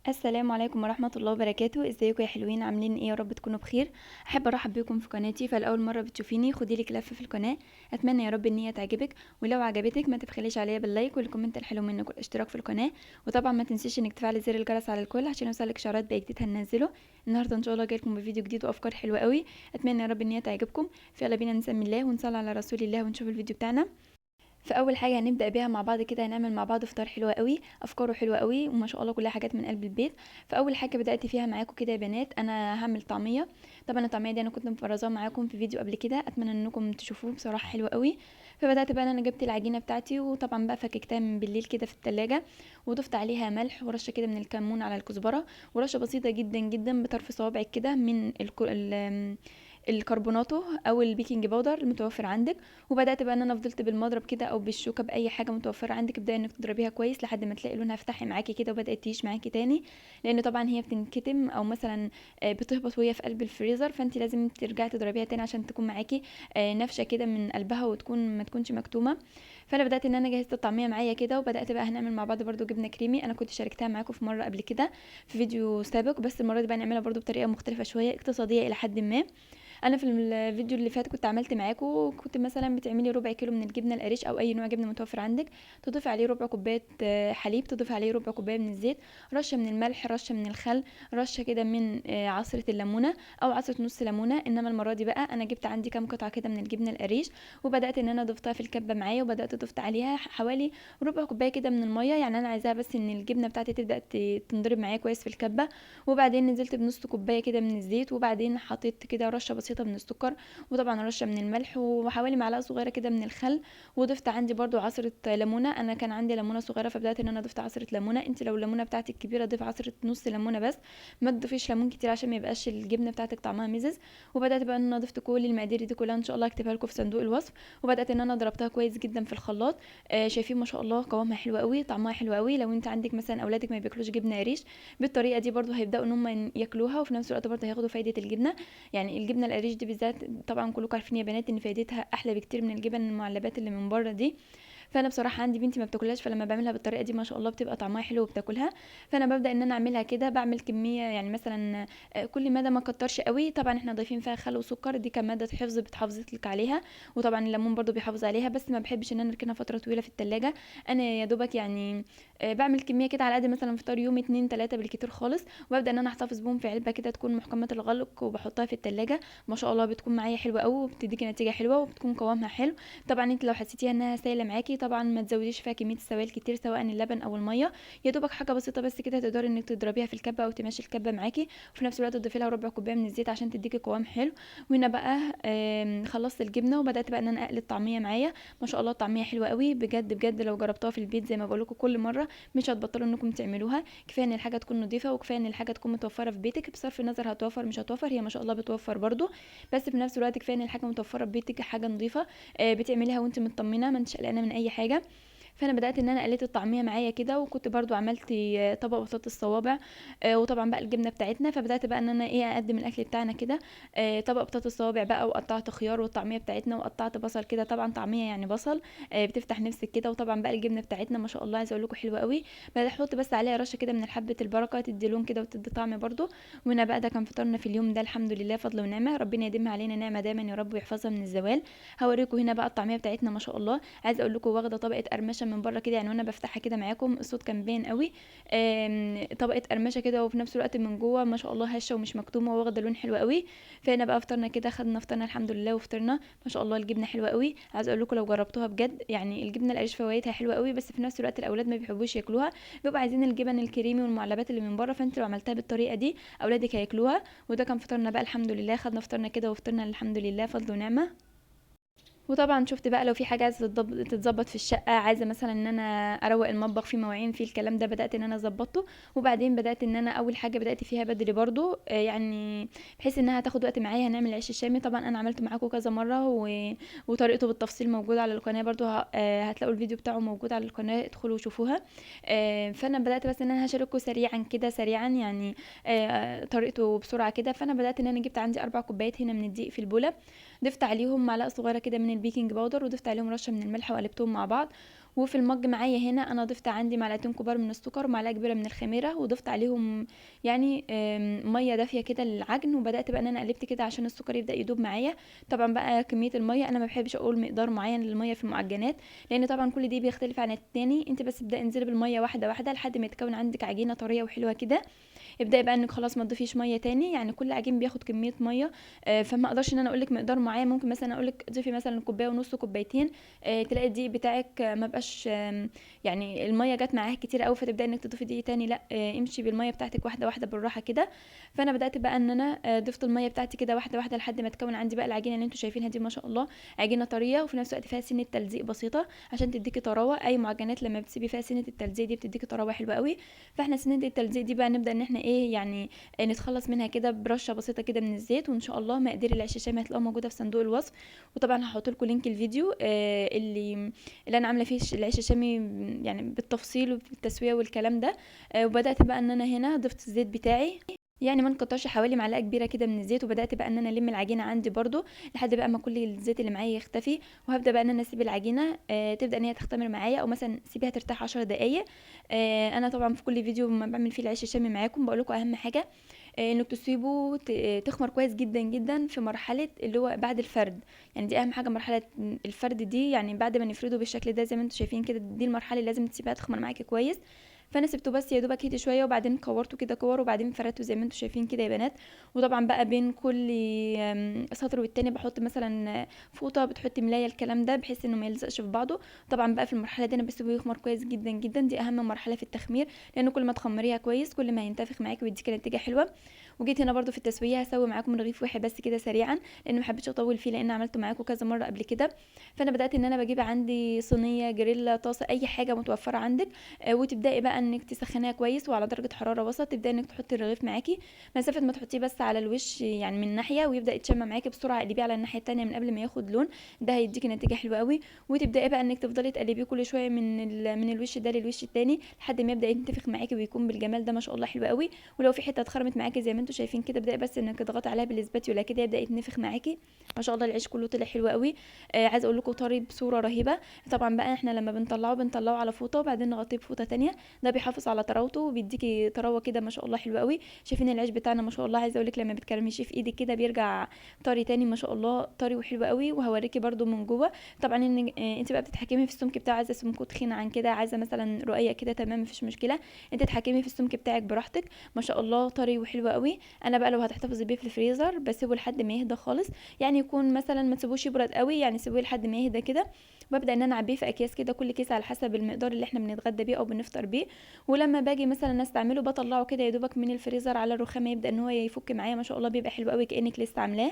السلام عليكم ورحمة الله وبركاته. ازيكم يا حلوين؟ عاملين ايه؟ يا رب تكونوا بخير. احب ارحب بكم في قناتي. فالاول مرة بتشوفيني خدي لك لفة في القناة، اتمنى يا رب ان هي تعجبك، ولو عجبتك ما تبخليش عليا بال like وال comment الحلو منك والاشتراك في القناة، وطبعا ما تنسيش انك تفعلي زر الجرس على الكل عشان يوصلك اشعارات باي جديد هننزله. النهارده ان شاء الله جايلكم بفيديو جديد وافكار حلوة قوي، اتمنى يا رب ان هي تعجبكم. فيلا بينا نسمي الله ونصلي على رسول الله ونشوف الفيديو بتاعنا. فاول حاجة هنبدا بيها مع بعض كده، هنعمل مع بعض فطار حلو قوي، افكاره حلوة قوي وما شاء الله كلها حاجات من قلب البيت. فاول حاجة بدات فيها معاكم كده يا بنات، انا هعمل طعميه. طبعا الطعمية دي انا كنت مفرزاها معاكم في فيديو قبل كده، اتمنى انكم تشوفوه، بصراحة حلوة قوي. فبدات بقى انا جبت العجينة بتاعتي، وطبعا بقى فككتها من بالليل كده في التلاجة، وضفت عليها ملح ورشه كده من الكمون على الكزبره، ورشه بسيطة جدا جدا بطرف صوابعك كده من الكربوناتو او ال baking powder المتوفر عندك. وبدات بقى ان انا فضلت بالمضرب كده او بالشوكة باي حاجة متوفرة عندك، ابداي انك تضربيها كويس لحد ما تلاقي لونها فتحي معاكي كده وبدات تهيش معاكي تاني، لان طبعا هي بتنكتم او مثلا بتهبط وهي في قلب الفريزر، فانت لازم ترجعي تضربيها تاني عشان تكون معاكي نافشه كده من قلبها وتكون ما تكونش مكتومة. فانا بدات ان انا جهزت الطعمية معايا كده، وبدات بقى هنعمل مع بعض برده جبنه كريمي. انا كنت شاركتها معاكم في مرة قبل كده في فيديو سابق، بس المرة دي بقى نعملها برده بطريقة مختلفة شوية، اقتصادية الى حد ما. انا في الفيديو اللي فات كنت عملت معاكم، كنت مثلا بتعملي ربع كيلو من الجبنة القريش او اي نوع جبنه متوفر عندك، تضيفي عليه ربع كوباية حليب، تضيفي عليه ربع كوباية من الزيت، رشه من الملح، رشه من الخل، رشه كده من عصره الليمونه او عصره نص ليمونه. انما المرة دي بقى انا جبت عندي كام قطعه كده من الجبنة القريش، وبدات ان انا ضفتها في الكبه معايا، وبدات ضفت عليها حوالي ربع كوباية كده من المية، يعني انا عايزاها بس ان الجبنة بتاعتي تبدا تنضرب معايا كويس في الكبه. وبعدين نزلت بنص كوباية كده من الزيت، وبعدين حطيت كده رشه بسيطة من السكر، وطبعا رشه من الملح، وحوالي معلقه صغيرة كده من الخل، وضفت عندي برده عصره ليمونه. انا كان عندي ليمونه صغيرة فبدات ان انا ضفت عصره ليمونه. انت لو الليمونه بتاعتك كبيرة ضيف عصره نص ليمونه بس، ما تضيفيش ليمون كتير عشان ما يبقاش الجبنة بتاعتك طعمها مزز. وبدات بقى ان انا ضفت كل المقادير دي كلها، ان شاء الله اكتبها لكم في صندوق الوصف. وبدات ان انا ضربتها كويس جدا في الخلاط. شايفين ما شاء الله قوامها حلو قوي، طعمها حلو قوي. لو انت عندك مثلا اولادك ما بياكلوش جبنه قريش بالطريقة دي برده هيبداوا ان هم ياكلوها، وفي نفس الوقت برده هياخدوا فايده الجبنة. يعني الجبنة القريش دي بالذات طبعا كلكم عارفين يا بنات ان فايدتها احلى بكتير من الجبن المعلبات اللي من بره دي. فانا بصراحة عندي بنتي ما بتاكلهاش، فلما بعملها بالطريقة دي ما شاء الله بتبقى طعمها حلو وبتاكلها. فانا ببدا ان انا اعملها كده، بعمل كمية يعني مثلا كل مادة ما كترش قوي، طبعا احنا ضايفين فيها خل وسكر، دي كمادة حفظ بتحافظ لك عليها، وطبعا الليمون برده بيحافظ عليها. بس ما بحبش ان انا اركنها فترة طويلة في التلاجة، انا يا دوبك يعني بعمل كمية كده على قد مثلا فطار يوم 2 3 بالكتير خالص، وببدا ان انا احتفظ بهم في علبة كده تكون محكمة الغلق، وبحطها في التلاجة. ما شاء الله بتكون معايا حلوة قوي، وبتديكي نتيجة حلوة، وبتكون قوامها حلو. طبعا انت لو حسيتيها انها سايله معاكي طبعا ما تزوديش فيها كمية السوائل كتير، سواء اللبن او المية، يا دوبك حاجة بسيطة بس كده تقدري انك تضربيها في الكبه او تمشي الكبه معاكي، وفي نفس الوقت تضيفي لها ربع كوباية من الزيت عشان تديكي قوام حلو. وهنا بقى خلصت الجبنة، وبدات بقى ان انا اقلي الطعمية معايا. ما شاء الله الطعمية حلوة قوي بجد بجد، لو جربتوها في البيت زي ما بقول لكم كل مرة مش هتبطلوا انكم تعملوها. كفاية ان الحاجة تكون نظيفة، وكفاية ان الحاجة تكون متوفرة في بيتك، بصرف النظر هتوفر مش هتوفر، هي ما شاء الله بتوفر برده، بس في نفس الوقت كفاية ان الحاجة متوفرة في بيتك، حاجة نظيفة بتعمليها وانت مطمنه، ما انتش قلقانة من اي حاجة. فانا بدات ان انا قليت الطعمية معايا كده، وكنت برضو عملت طبق بطاطس الصوابع، وطبعا بقى الجبنة بتاعتنا. فبدات بقى ان انا ايه اقدم الاكل بتاعنا كده، طبق بطاطس صوابع بقى، وقطعت خيار والطعميه بتاعتنا، وقطعت بصل كده، طبعا طعميه يعني بصل، بتفتح نفسك كده. وطبعا بقى الجبنة بتاعتنا ما شاء الله عايزه اقول لكم حلوة قوي، بحط بس عليها رشه كده من حبه البركة تدي لون كده وتدي طعم برضو. وهنا بقى ده كان فطارنا في اليوم ده، الحمد لله فضل ونعمه، ربنا يديمها علينا نعمه دايما يا رب ويحفظها من الزوال. هوريكم هنا بقى الطعمية بتاعتنا ما شاء الله، عايزه اقول لكم واخده طبقه قرمشه من بره كده، يعني وانا بفتحها كده معاكم الصوت كان باين قوي، طبقه قرمشه كده، وفي نفس الوقت من جوه ما شاء الله هشه ومش مكتومة، واخده لون حلو قوي. فهنا بقى فطرنا كده، خدنا فطرنا الحمد لله وفطرنا ما شاء الله. الجبنة حلوة قوي، عايزه اقول لكم لو جربتوها بجد، يعني الجبنة القريش فوائدها حلوة قوي، بس في نفس الوقت الاولاد ما بيحبوش ياكلوها، بيبقوا عايزين الجبن الكريمي والمعلبات اللي من بره، فانت لو عملتها بالطريقة دي اولادك هياكلوها. وده كان فطرنا بقى الحمد لله، خدنا فطرنا كده وفطرنا الحمد لله فضل ونعمه. وطبعا شفت بقى لو في حاجة عايزه تتظبط في الشقة، عايزه مثلا ان انا اروق المطبخ، في مواعين في الكلام ده، بدات ان انا اظبطه. وبعدين بدات ان انا اول حاجة بدات فيها بدري برضو، يعني بحيث انها تاخد وقت معايا، هنعمل العيش الشامي. طبعا انا عملته معاكم كذا مرة وطريقته بالتفصيل موجودة على القناة برضو، هتلاقوا الفيديو بتاعه موجود على القناة، ادخلوا وشوفوها. فانا بدات بس ان انا هشارككم سريعا كده، سريعا يعني طريقته بسرعة كده. فانا بدات ان انا جبت عندي 4 كوبايات هنا من الدقيق في البوله، ضفت عليهم معلقه صغيرة كده من ال baking powder، وضفت عليهم رشه من الملح وقلبتهم مع بعض. وفي المج معايا هنا انا ضفت عندي معلقتين كبار من السكر ومعلقة كبيرة من الخميره، وضفت عليهم يعني مية دافيه كده للعجن. وبدات بقى ان انا قلبت كده عشان السكر يبدا يدوب معايا. طبعا بقى كمية المية انا ما بحبش اقول مقدار معين للمية في المعجنات، لان طبعا كل دي بيختلف عن التاني. انت بس ابداي انزلي بالمية واحدة واحدة لحد ما يتكون عندك عجينه طرية وحلوه كده. ابداي بقى انك خلاص ما تضيفيش مية تاني، يعني كل عجين بياخد كمية مية، فما اقدرش ان انا اقول لك مقدار معين. ممكن مثلا اقول لك ضيفي مثلا كوباية ونص، كوبايتين، تلاقي الدقيق بتاعك ما بقاش، يعني المية جت معاه كتير قوي، فتبداي انك تضيفي دقيق تاني. لا، امشي بالمية بتاعتك واحدة واحدة بالراحة كده. فانا بدات بقى ان انا ضفت المية بتاعتي كده واحدة واحدة لحد ما تكون عندي بقى العجينة اللي انتوا شايفينها دي. ما شاء الله عجينه طرية وفي نفس الوقت فيها سنة تلزيق بسيطة عشان تديكي طراوه. اي معجنات لما بتسيبي فيها سنة التلزيق دي بتديكي طراوه حلوة قوي. فاحنا سنة التلزيق دي بقى نبدا ان احنا ايه يعني نتخلص منها كده برشه بسيطة كده من الزيت. وان شاء الله مقادير العيش الشامي هتلاقوها موجودة في صندوق الوصف، وطبعا هحط لكم link الفيديو اللي انا عامله فيه العيش الشامي يعني بالتفصيل وبالتسويه والكلام ده. وبدات بقى ان انا هنا ضفت الزيت بتاعي، يعني ما نكترش، حوالي معلقه كبيرة كده من الزيت. وبدات بقى ان انا الم العجينة عندي برده لحد بقى ما كل الزيت اللي معايا يختفي. وهبدا بقى ان انا اسيب العجينة تبدا ان هي تختمر معايا، او مثلا سيبيها ترتاح 10 دقائق. انا طبعا في كل فيديو ما بعمل فيه العيش الشامي معاكم بقول لكم اهم حاجة انك تسيبه تخمر كويس جدا جدا في مرحلة اللي هو بعد الفرد. يعني دي اهم حاجة، مرحلة الفرد دي، يعني بعد ما نفرده بالشكل ده زي ما انتم شايفين كده، دي المرحلة اللي لازم تسيبها تخمر معاكي كويس. فانا سبته بس يا دوبك هدي شوية، وبعدين كورته كده كور، وبعدين فردته زي ما انتم شايفين كده يا بنات. وطبعا بقى بين كل سطر والتاني بحط مثلا فوطه، بتحطي ملايه، الكلام ده بحيث انه ما يلزقش في بعضه. طبعا بقى في المرحلة دي انا بسيبه يخمر كويس جدا جدا، دي اهم مرحلة في التخمير، لان كل ما تخمريها كويس كل ما ينتفخ معاكي ويديكي نتيجة حلوة. وجيت هنا برده في التسوية هسوي معاكم رغيف واحد بس كده سريعا، لان ما حبيتش اطول فيه لان عملته معاكم كذا مرة قبل كده. فانا بدات ان انا بجيب عندي صينية، جريلا، طاسه، اي حاجة متوفرة عندك، وتبداي بقى انك تسخنيها كويس وعلى درجه حرارة وسط. تبداي انك تحطي الرغيف معاكي مسافة ما تحطيه بس على الوش يعني من ناحية، ويبدا يتشمع معاكي بسرعة. اقلبيه على الناحية الثانية من قبل ما ياخد لون، ده هيديكي نتيجة حلوة قوي. وتبداي بقى انك تفضلي تقلبيه كل شوية من الوش ده للوش الثاني لحد ما يبدا ينتفخ معاكي ويكون بالجمال ده ما شاء الله حلو قوي. ولو في حتة اتخرمت معاكي زي ما انتم شايفين كده، ابداي بس انك تضغطي عليها بال spatula كده يبدا يتنفخ معاكي ما شاء الله. العيش كله طلع حلو قوي، عايزه اقول لكم طري بصورة رهيبة. طبعا بقى احنا لما بنطلعه على فوطه وبعدين نغطيه بفوطه ثانية، ده بيحافظ على طراوته وبيديكي طراوه كده ما شاء الله حلوة قوي. شايفين العيش بتاعنا ما شاء الله، عايزه اقول لك لما بتكرمشيه في ايدك كده بيرجع طري تاني ما شاء الله، طري وحلو قوي. وهوريكي برده من جوه. طبعا ان انت بقى بتتحكمي في السمك بتاعه، عايزه سمكة تخين عن كده، عايزه مثلا رقيق كده، تمام مفيش مشكلة، انت تتحكمي في السمك بتاعك براحتك ما شاء الله، طري وحلو قوي. انا بقى لو هتحتفظي بيه في الفريزر بسيبه لحد ما يهدى خالص، يعني يكون مثلا ما تسيبوش يبرد قوي، يعني سيبوه لحد ما يهدى كده. وببدا ان انا اعبيه في اكياس كده، كل كيس على حسب المقدار اللي احنا بنتغدى بيه او بنفطر بيه. ولما باجي مثلا استعمله بطلعه كده يا دوبك من الفريزر على الرخامه، يبدا ان هو يفك معايا ما شاء الله، بيبقى حلو قوي كانك لسه عاملاه.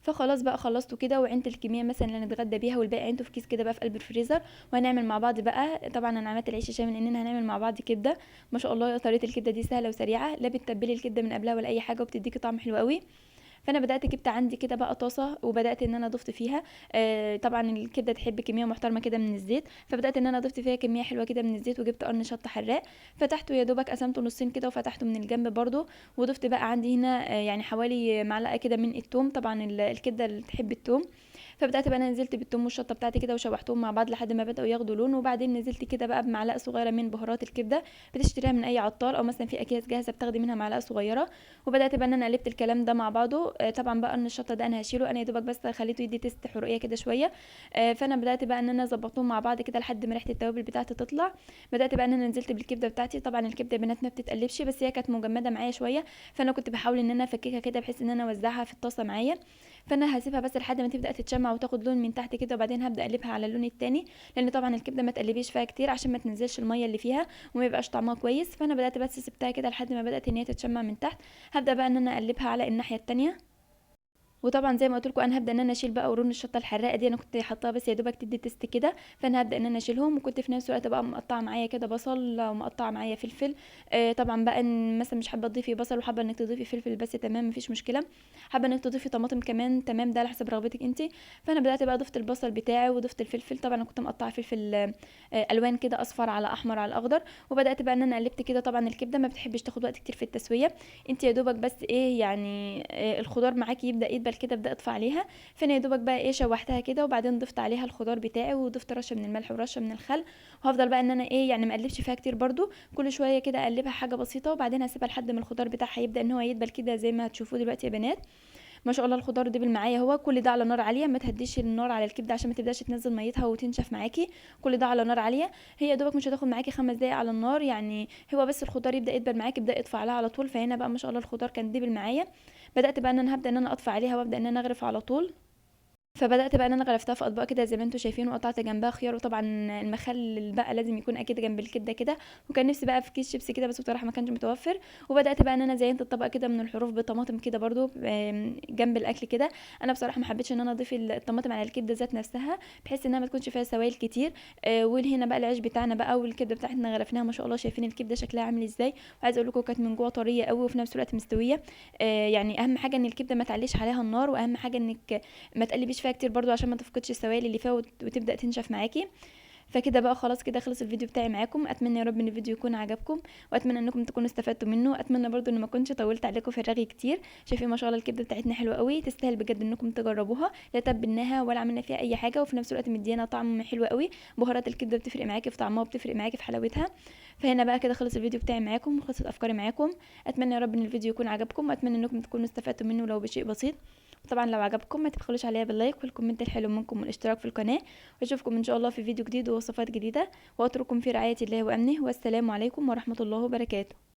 فخلاص بقى خلصته كده، وعينت الكمية مثلا اللي نتغدى بيها، والباقي عينته في كيس كده بقى في قلب الفريزر. وهنعمل مع بعض بقى، طبعا انا عملت العيش الشامي لاننا هنعمل مع بعض كبده ما شاء الله. طريقه الكبده دي سهلة وسريعة، لا بتتبلي الكبده من قبلها ولا اي حاجة، وبتديكي طعم حلو قوي. فانا بدات جبت عندي كده بقى طاسه، وبدات ان انا ضفت فيها طبعا الكبده تحب كمية محترمه كده من الزيت، فبدات ان انا ضفت فيها كمية حلوة كده من الزيت. وجبت قرن شطه حراق فتحته يا دوبك، قسمته نصين كده وفتحته من الجنب برده. وضفت بقى عندي هنا يعني حوالي معلقه كده من الثوم، طبعا الكبده اللي تحب الثوم. فبدات بقى انا نزلت بالثوم والشطه بتاعتي كده وشوحتهم مع بعض لحد ما بداوا ياخدوا لون. وبعدين نزلت كده بقى بمعلقه صغيرة من بهارات الكبده، بتشتريها من اي عطار او مثلا في اكياس جاهزة بتاخدي منها معلقه صغيرة. وبدات بقى ان انا قلبت الكلام ده مع بعضه. طبعا بقى ان الشطه ده انا هشيله، انا يا دوبك بس خليته يدي taste حرقيه كده شوية. فانا بدات بقى ان انا ظبطتهم مع بعض كده لحد ما ريحه التوابل بتاعتي تطلع. بدات بقى ان انا نزلت بالكبده بتاعتي. طبعا الكبده بنات ما بتتقلبش، بس هي كانت مجمده معايا شوية، فانا كنت بحاول ان انا افككها كده بحيث ان انا اوزعها في الطاسه معايا. فانا هسيبها بس لحد ما تبدا تتشمع وتاخد لون من تحت كده، وبعدين هبدا اقلبها على اللون التاني، لان طبعا الكبده ما تقلبيش فيها كتير عشان ما تنزلش المية اللي فيها وما يبقاش طعمها كويس. فانا بدات بس سبتها كده لحد ما بدات ان هي تتشمع من تحت. هبدا بقى ان انا اقلبها على الناحية التانية. وطبعا زي ما قلت لكم انا هبدا ان انا اشيل بقى قرون الشطه الحراقه دي، انا كنت حاطاها بس يا دوبك تدي taste كده، فانا هبدا ان انا اشيلهم. وكنت في نفس الوقت بقى مقطعه معايا كده بصل ومقطعه معايا فلفل. طبعا بقى إن مثلا مش حابة تضيفي بصل وحابة انك تضيفي فلفل بس، تمام مفيش مشكلة. حابة انك تضيفي طماطم كمان، تمام، ده على حسب رغبتك انت. فانا بدات بقى ضفت البصل بتاعي وضفت الفلفل. طبعا انا كنت مقطعه فلفل الوان كده، اصفر على احمر على اخضر. وبدات بقى ان انا قلبت كده. طبعا الكبده ما بتحبش تاخد وقت كتير في التسوية، انت يا دوبك بس ايه يعني الخضار معاكي يبدا يدبل تدبل كده ابدا اطفي عليها. فانا يا دوبك بقى ايه شوحتها كده، وبعدين ضفت عليها الخضار بتاعي، وضفت رشه من الملح ورشه من الخل، وهفضل بقى ان انا ايه يعني ما اقلبش فيها كتير برده، كل شوية كده اقلبها حاجة بسيطة، وبعدين هسيبها لحد ما الخضار بتاعها يبدا ان هو يدبل كده زي ما هتشوفوه دلوقتي يا بنات. ما شاء الله الخضار دبل معايا هو، كل ده على نار عالية، ما تهديش النار على الكبده عشان ما تبداش تنزل ميتها وتنشف معاكي، كل ده على نار عالية. هي يا دوبك مش هتاخد معاكي 5 دقايق على النار، يعني هو بس الخضار يبدا يدبل معاكي ابدا اطفي عليها على طول. فهنا بقى ما شاء الله الخضار كان دبل معايا، بدات بقى ان انا هبدا ان انا اطفي عليها وابدا ان انا اغرف على طول. فبدات بقى ان انا غرفتها في اطباق كده زي ما انتم شايفين، وقطعت جنبها خيار، وطبعا المخلل بقى لازم يكون اكيد جنب الكبده كده، وكان نفسي بقى في كيس شيبسي كده بس بصراحة ما كانش متوفر. وبدات بقى ان انا زينت الطبق كده من الحروف بطماطم كده برده جنب الاكل كده. انا بصراحة ما حبيتش ان انا اضيف الطماطم على الكبده ذات نفسها، بحيث انها ما تكونش فيها سوائل كتير. وهنا بقى العيش بتاعنا بقى والكبده بتاعتنا غرفناها ما شاء الله، شايفين الكبده شكلها عامل ازاي. وعايزه اقول لكم كانت من جوه طرية قوي وفي نفس الوقت مستوية. يعني اهم حاجة ان الكبده ما تعليش عليها النار، واهم حاجة انك ما تقلبيش فيها كتير برضو عشان ما تفقدش السوائل اللي فيها وتبدا تنشف معاكي. فكده بقى خلاص كده خلص الفيديو بتاعي معاكم. اتمنى يا رب ان الفيديو يكون عجبكم، واتمنى انكم تكونوا استفدتوا منه. اتمنى برضو ان ما كنتش طولت عليكم في الرغي كتير. شايفين ما شاء الله الكبده بتاعتنا حلوة قوي، تستاهل بجد انكم تجربوها، لا تبلناها ولا عملنا فيها اي حاجة، وفي نفس الوقت مديانا طعم حلو قوي. بهارات الكبده بتفرق معاكي في طعمها وبتفرق معاكي في حلاوتها. فهنا بقى كده خلص الفيديو بتاعي معاكم، وخلصت افكاري معاكم. اتمنى يا رب ان الفيديو يكون عجبكم، واتمنى انكم تكونوا استفدتوا منه لو بشيء بسيط. طبعا لو عجبكم ما تبخلوش عليا بال like وال comment الحلو منكم والاشتراك في القناة، واشوفكم ان شاء الله في فيديو جديد ووصفات جديدة، واترككم في رعاية الله وامنه، والسلام عليكم ورحمة الله وبركاته.